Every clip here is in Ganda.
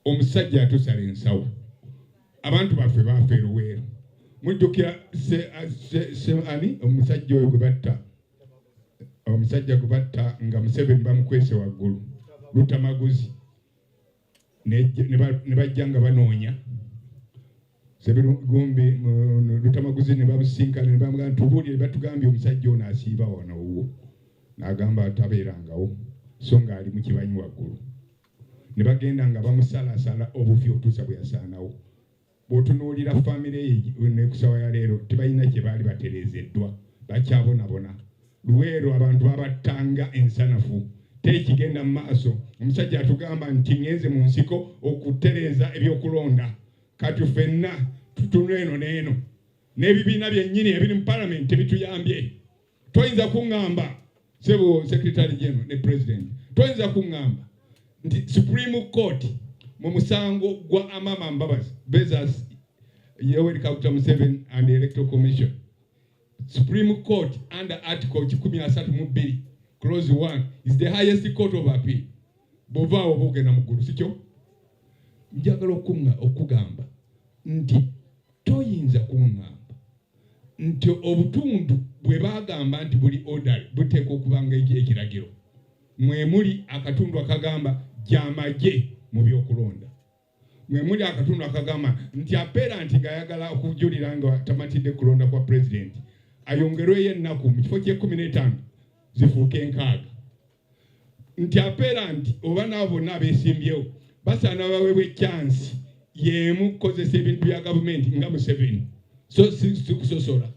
Omusajja atusala ensawo, abantu baffe baafa eruweero. Mujjukira ani omusajja oyo gwe batta, omusajja gwe batta nga Museveni bamukwese waggulu, Lutamaguzi, ne bajja nga banoonya Sebirugumbi Lutamaguzi ne bamusinkana ne bamugamba, tubuulire, batugambye omusajja ono asiiba wano owuwo. N'agamba tabeerangawo, so ng'ali mu kibanyi waggulu. Ne bagenda nga bamusalasala obufi okutuusa bwe yasaanawo. Bw'otunuulira famire ye ne ku ssaawa ya leero, tebalina kye baali batereezeddwa, bakyabonabona. Luweero abantu babattanga ensanafu, tekigenda mu maaso. Omusajja atugamba nti ngenze mu nsiko okutereeza ebyokulonda. Kati ffenna tutunula eno n'eno, n'ebibiina byennyini ebiri mu palamenti tebituyambye. Toyinza kuŋŋamba, sebo Secretary General ne President, toyinza kuŋŋamba nti Supreme Court mu musango gwa Amama Mbabazi versus Yoweri Kaguta Museveni and the Electoral Commission, Supreme Court under article 132 clause 1 is the highest court of appeal. Bw'ovaawo oba ogenda mu ggulu, sikyo? Njagala okugamba nti toyinza kuŋŋamba nti obutundu bwe baagamba nti buli order buteekwa okuba nga ekiragiro, mwe muli akatundu akagamba gy'amagye mu byokulonda, mwe muli akatundu akagamba nti apeera nti ng'ayagala okujulira nga tamatidde kulonda kwa pulezidenti ayongerweyo ennaku, mu kifo ky'e15 zifuuke 60, nti apeera nti oba naabo bonna abeesimbyewo basaana baweebwa ekyansi y'emu kukozesa ebintu bya gavumenti nga Museveni, so si kusosola.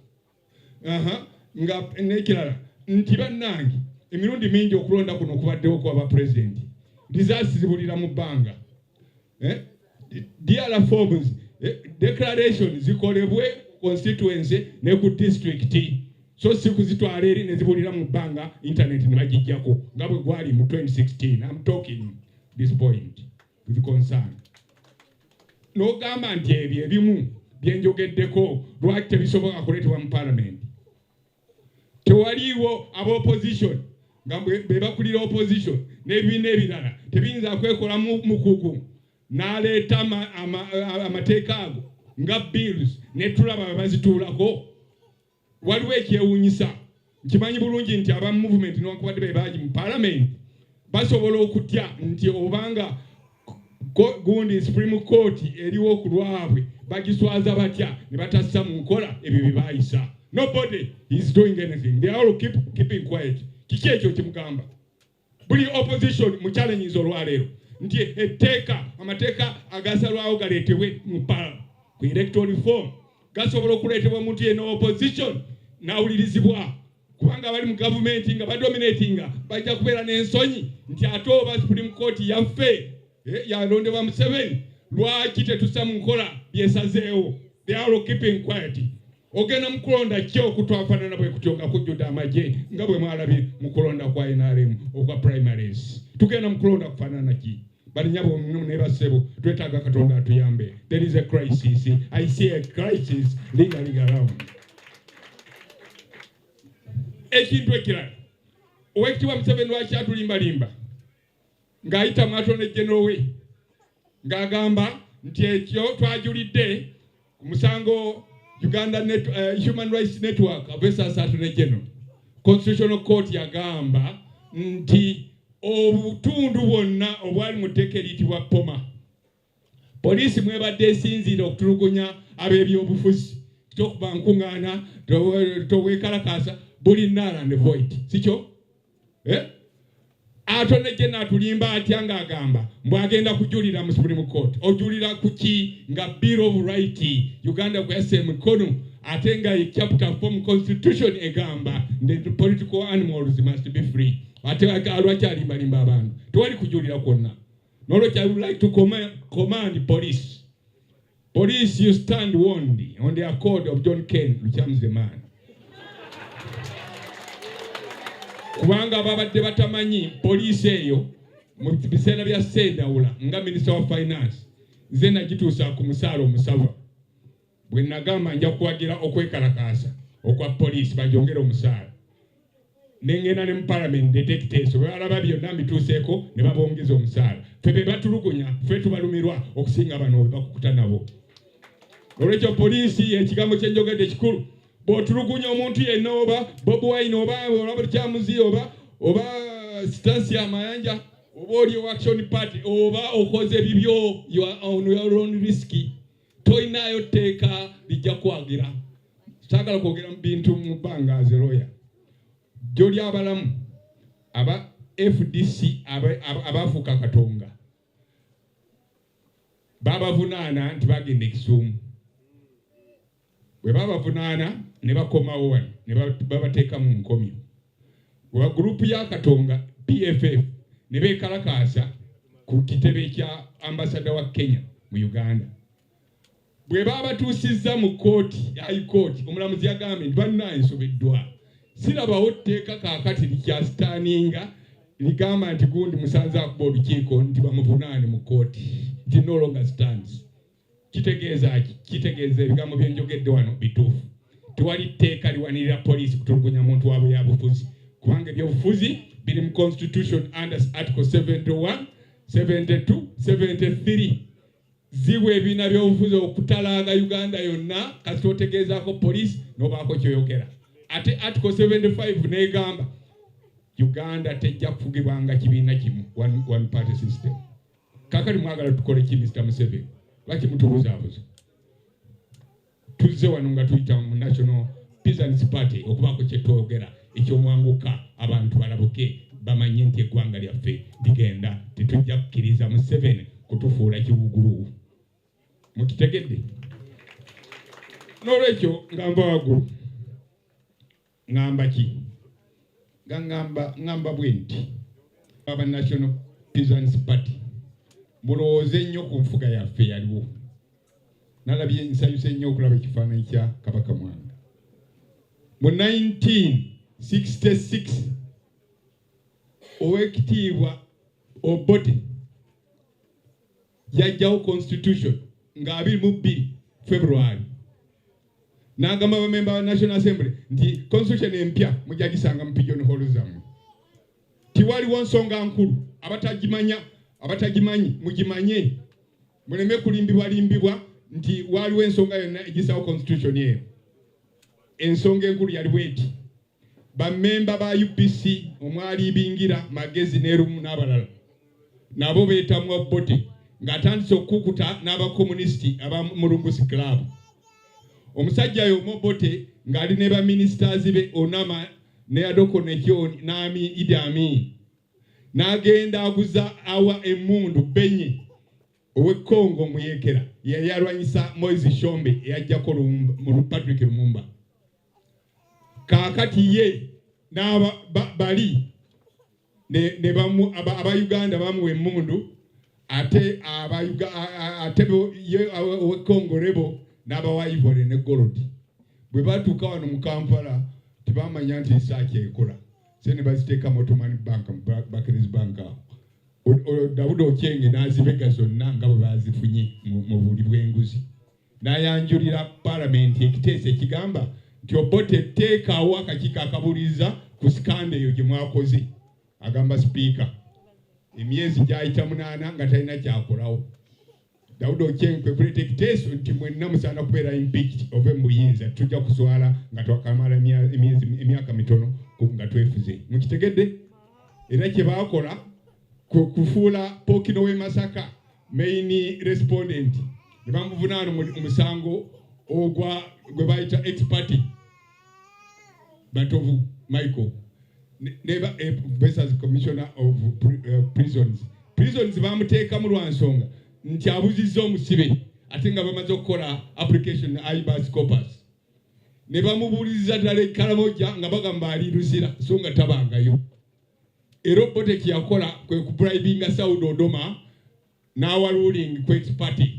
Nga n'ekirala nti bannange, emirundi mingi okulonda kuno okubaddewo kwaba pulezidenti, results zibulira mu bbanga. DR forms, declaration zikolebwe constituency ne ku district, so si kuzitwala eri ne zibulira mu bbanga, internet ne bagijjako nga bwe gwali mu 2016. I'm talking this point with concern. N'ogamba nti ebyo ebimu byenjogeddeko lwaki tebisoboka kuleetebwa mu parliament? Tewaliiwo aba opposition nga be bakulira opposition n'ebibiina ebirala tebiyinza kwekola mukugu n'aleeta amateeka ago nga bills ne tulaba bwe bazituulako. Waliwo ekyewuunyisa. Nkimanyi bulungi nti aba movement, newankubadde be bangi mu parliament, basobola okutya nti obanga gundi Supreme Court eriwo ku lwabwe bagiswaza batya ne batassa mu nkola ebyo bye baayisa. Nobody is doing anything, they are all keeping quiet. Kiki ekyo kimugamba? Buli opposition mu challenges olwaleero nti etteeka, amateeka agasalwawo galeetebwe mu parliament ku electoral reform gasobola okuleetebwa omuntu yenna opposition n'awulirizibwa, kubanga bali mu gavumenti nga badominatinga bajja kubeera n'ensonyi nti ate oba Supreme Court yaffe yalondebwa Museveni, lwaki tetussa mu nkola byesazeewo? They are all keeping quiet. Ogenda mu kulonda ki okutwafaanana bwe kutyo nga kujjudde amagye nga bwe mwalabye mu kulonda kwa NRM okwa primaries? Tugenda mu kulonda kufaanana ki? Balinyabo ne bassebo, twetaaga Katonda atuyambe. There is a crisis. I see a crisis lingering around. Ekintu ekirala, Oweekitiibwa Museveni lwaki atulimbalimba ng'ayita mu Attorney General we ng'agamba nti ekyo twajulidde ku musango Uganda Human Rights Network versus Attorney General, Constitutional Court yagamba nti obutundu bwonna obwali mu tteeka eriyitibwa POMA, poliisi mwebadde esinziira okutulugunya ab'ebyobufuzi, tokuba nkuŋŋaana, toweekalakaasa, buli null and void, sikyo? Eh? Attorney General atulimba atya ng'agamba mbw'agenda kujulira mu Supreme Court? Ojulira ku ki nga Bill of Right Uganda kweyassa emikono, ate nga chapter 4 mu constitution egamba the political animals must be free? Ate lwaki alimbalimba abantu? Tewali kujulira kwonna. Nolwekyo I would like to command police. Police, you stand warned on the accord of John Ken Lukyamuzi the man, kubanga babadde batamanyi poliisi eyo mu biseera bya Sendawula nga minisita wa finance, nze nagituusa ku musaala omusava. Bwe nagamba nja kuwagira okwekalakaasa okwa poliisi bagyongere omusaala. Nengenda ne mu parliament, ndeeta ekiteeso. Bwe balaba byonna mbituuseeko, ne babongeza omusaala. Ffe be batulugunya, ffe tubalumirwa okusinga bano be bakukuta nabo. Olwekyo poliisi, ekigambo kyenjogedde kikulu. Bw'otulugunya omuntu yenna, oba Bobi Wine, oba olaba Lukyamuzi, oba Stasia Mayanja, oba oli owa Action Party, oba okoze bibyo, you are on your own risk. Toyinayo tteeka lijja kwagira. Saagala kwogera mu bintu mu bbanga. As a lawyer, jjo lyabalamu aba FDC abafuuka Katonga babavunaana nti bagenda ekisuumu. Bwe babavunaana ne bakomawo wano ne babateeka mu nkomyo wa gurupu ya Katonga PFF, ne beekalakaasa ku kitebe kya ambasada wa Kenya mu Uganda. Bwe babatuusizza mu kooti, High Court, omulamuzi yagambye nti, "Bannange, nsobeddwa, sirabawo tteeka kaakati likyasitaaninga ligamba nti gundi musanze akuba olukiiko nti bamuvunaane mu kooti, nti no longer stands." Kitegeeza ki? Kitegeeza ebigambo byenjogedde wano bituufu. Tewali tteeka liwanirira poliisi kutulugunya muntu wa byabufuzi, kubanga ebyobufuzi biri mu constitution under article 71, 72, 73. Zibwa ebibiina byobufuzi okutalaaga Uganda yonna, kasita otegeezaako poliisi n'obaako kyoyogera. Ate article 75 n'egamba Uganda tejja kufugibwanga kibiina kimu, one party system. Kakati mwagala tukole ki, Mr Museveni? Lwaki mutubuzaabuza? Tuzze wano nga tuyita mu National Peasants Party okubaako kyetwogera ekyomwanguka, abantu balabuke, bamanye nti eggwanga lyaffe ligenda. Tetujja kukkiriza Museveni kutufuula kiwugulu. Mukitegedde? N'olwekyo nga nva waggulu, ŋŋamba ki? Nga ŋŋamba bwe nti, aba National Peasants Party, mulowooze nnyo ku nfuga yaffe yaliwo. Nalabye, nsanyuse nnyo okulaba ekifaananyi kya Kabaka Mwanga. Mu 1966 Owekitiibwa Obote yajjawo constitution nga 22 February, n'agamba bamemba ba National Assembly nti constitution empya mujja gisanga mu pigeon hole zammwe. Tiwaliwo nsonga nkulu. Abatagimanya, abatagimanyi mugimanye, muleme kulimbibwalimbibwa nti waliwo ensonga yonna egisawo constitution eyo. Ensonga enkulu yali bweti: bammemba ba UPC omwali Ibingira, Magezi n'Erumu n'abalala, nabo beetamwa Obote ng'atandise okukukuta n'abakomunisiti aba Mulungusi Club. Omusajja y'omu Obote ng'ali ne baministers be Onama ne Adoko Nekyon n'Ami Idi Amin, n'agenda aguza awa emmundu Benye ow'e Congo Muyekera, yali alwanyisa Moise Tshombe eyajjako mu Patrick Lumumba. Kaakati ye n'aba bali ne bamu aba Uganda bamuwa emmundu, ate aba ate ye ow'e Congo rebel n'abawa ivory ne gold. Bwe batuuka wano mu Kampala, tebamanya nti research ekola se, ne baziteeka mu Ottoman Bank, mu Barclays Bank awo. Dawudi Okyenge n'azibega zonna nga bwe bazifunye mu buli bw'enguzi, n'ayanjulira paalamenti ekiteeso ekigamba nti, "Obote, teekaawo akakiiko akabuuliriza ku scandal eyo gye mwakoze." Agamba sipiika, emyezi gyayita 8 nga talina kyakolawo. Dawudi Okyenge kwe kuleeta ekiteeso nti mwenna musaana kubeera impeached, ove mu buyinza, tujja kuswala nga twakamala emyezi, emyaka mitono nga twefuze. Mukitegedde? Era kye baakola kufuula Pokino w'e Masaka main respondent, ne bamuvunaana omusango ogwa gwe bayita ex parte Matovu Michael neba versus Commissioner of Prisons. Prisons bamuteekamu lwa nsonga nti abuzizza omusibe, ate nga bamaze okukola application habeas corpus, ne bamubuuliriza ddala e Karamoja nga bagamba ali Luzira, so nga tabangayo. Era Obote kyeyakola kwe kubribinga Saudi Odoma n'awa ruling ku ex parte.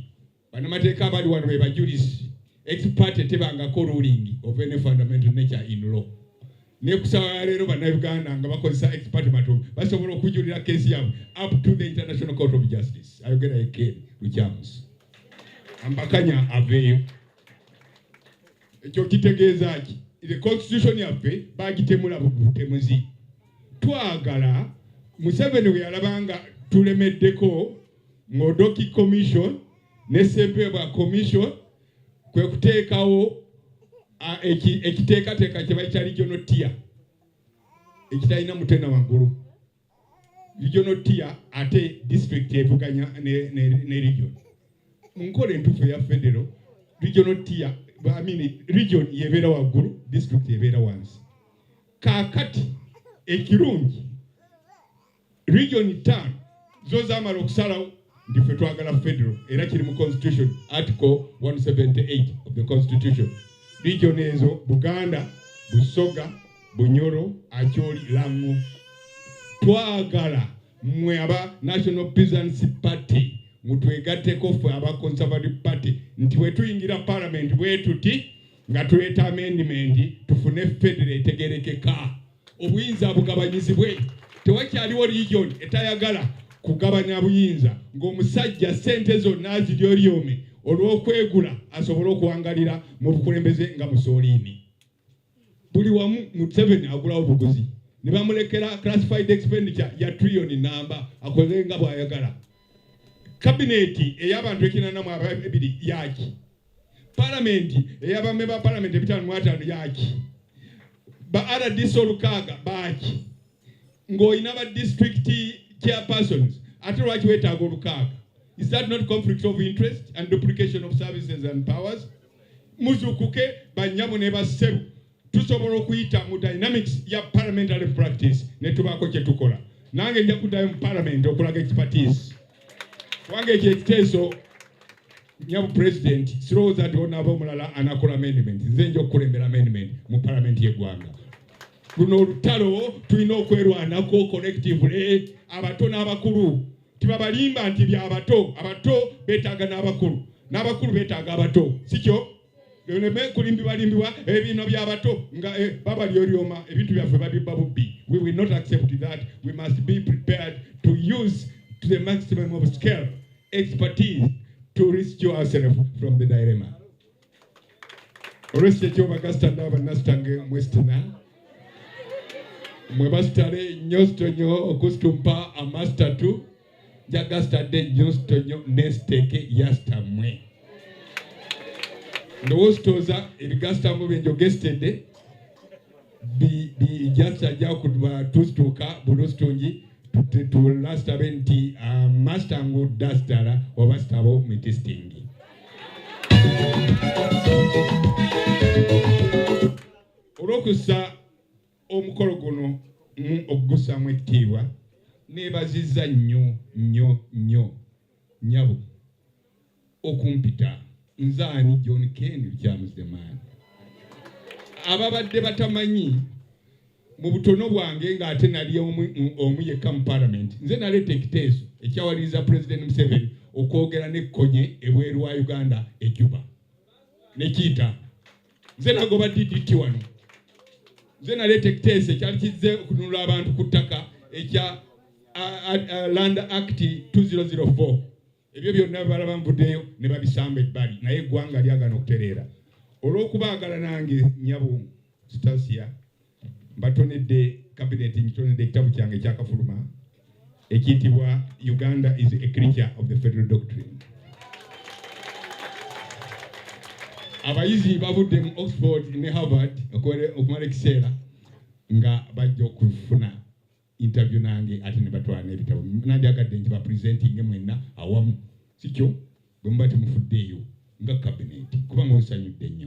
Bannamateeka abali wano be bajulizi. Ex parte tebangako ruling of any fundamental nature in law. Ne kusaba ya leero, Bannayuganda nga bakozesa ex parte Matovu basobola okujulira keesi yaabwe up to the International Court of Justice. Ayogera Eken Lukyamuzi, ambakanya aveeyo. Ekyo kitegeeza ki? The constitution yaffe bagitemula butemuzi. Twagala Museveni bwe yalaba nga tulemeddeko ng'Odoki Commission ne Sempebwa Commission, kwe kuteekawo ekiteekateeka kye bayita regional tier ekitalina mutwe na waggulu. Regional tier, ate district evuganya ne region. Mu nkola entuufu eya federal, regional tier, I mean, region yebeera waggulu, district yebeera wansi. Kaakati ekirungi, region 5 zo zamala okusalawo nti ffe twagala federal, era kiri mu constitution, article 178 of the constitution. Region ezo: Buganda, Busoga, Bunyoro, Acholi, Lango. Twagala mmwe aba National Peasants Party mutwegatteko ffe aba Conservative Party, nti bwe tuyingira parliament bwe tuti nga tuleeta amendment, tufune federal etegerekeka, obuyinza bugabanyizibwe. Tewakyaliwo region etayagala kugabanya buyinza, ng'omusajja ssente zonna aziryolyome olw'okwegula asobole okuwangalira mu bukulembeze nga Mussolini. Buli wamu Museveni agulawo buguzi, ne bamulekera classified expenditure ya trillion namba, akoze nga bw'ayagala. Kabineti ey'abantu 82 yaki? Palamenti ey'abamemba ba palamenti 55 yaki? Ba RDC 600 baaki, ng'olina ba district chairpersons? Ate lwaki weetaaga 600? Is that not conflict of interest and duplication of services and powers? Muzukuke, bannyabo ne bassebo. Tusobola okuyita mu dynamics ya parliamentary practice ne tubaako kye tukola. Nange nja kuddayo mu parliament okulaga expertise, kubanga ekyo ekiteeso, nyabu president, sirowooza nti onaaba omulala anakola amendment. Nze nja okukulembera amendment mu parliament y'eggwanga. Luno olutalo tulina okwerwanako collectively, abato n'abakulu. Tibabalimba nti byabato. Abato beetaaga n'abakulu, n'abakulu beetaaga abato, sikyo? Leme kulimbibwalimbibwa ebino byabato nga babalyolyoma, ebintu byaffe babibba bubbi. We will not accept that. We must be prepared to use to the maximum of scale expertise to rescue ourselves from the dilemma. Olwekyo ekyobagasita ndaba nasitange mwesitina mwe basitale nnyo nnyo okustumpa amasitatu njagasitadde nnyo nnyo nesiteeke yasitammwe. Ndowooza ebigasitamu byenjogesitedde bijasajja kuba tusituka bulusitungi tulasitabe nti amastangu dasitala oba sitabo mitistingi. Olw'okussa omukolo guno mu okugussaamu ekitiibwa, neebazizza nnyo nnyo nnyo nnyabo okumpita. Nze ani? John Ken Lukyamuzi. Ababadde batamanyi, mu butono bwange ng'ate nali omu yekka mu parliament, nze naleeta ekiteeso ekyawaliriza President Museveni okwogera n'ekkonye ebweru wa Uganda ejuba nekiyita. Nze nagoba DDT wano. Nze naleeta ekiteeso ekyali kizze okununula abantu ku ttaka ekya Land Act 2004. Ebyo byonna balaba nvuddeyo ne babisamba ebbali, naye eggwanga lyagana okutereera. Olw'okubaagala nange, nyabo Stasia, mbatonedde cabinet, nkitonedde ekitabo kyange ekyakafuluma ekiyitibwa Uganda is a Creature of the Federal Doctrine. Abayizi bavudde mu Oxford ne Harvard okumala ekiseera nga bajja okufuna interview nange, ate ne batwala n'ebitabo. Nandyagadde nti bapresentinge mwenna awamu, sikyo? Bwe muba temufuddeeyo nga cabinet, kubanga onsanyudde nnyo.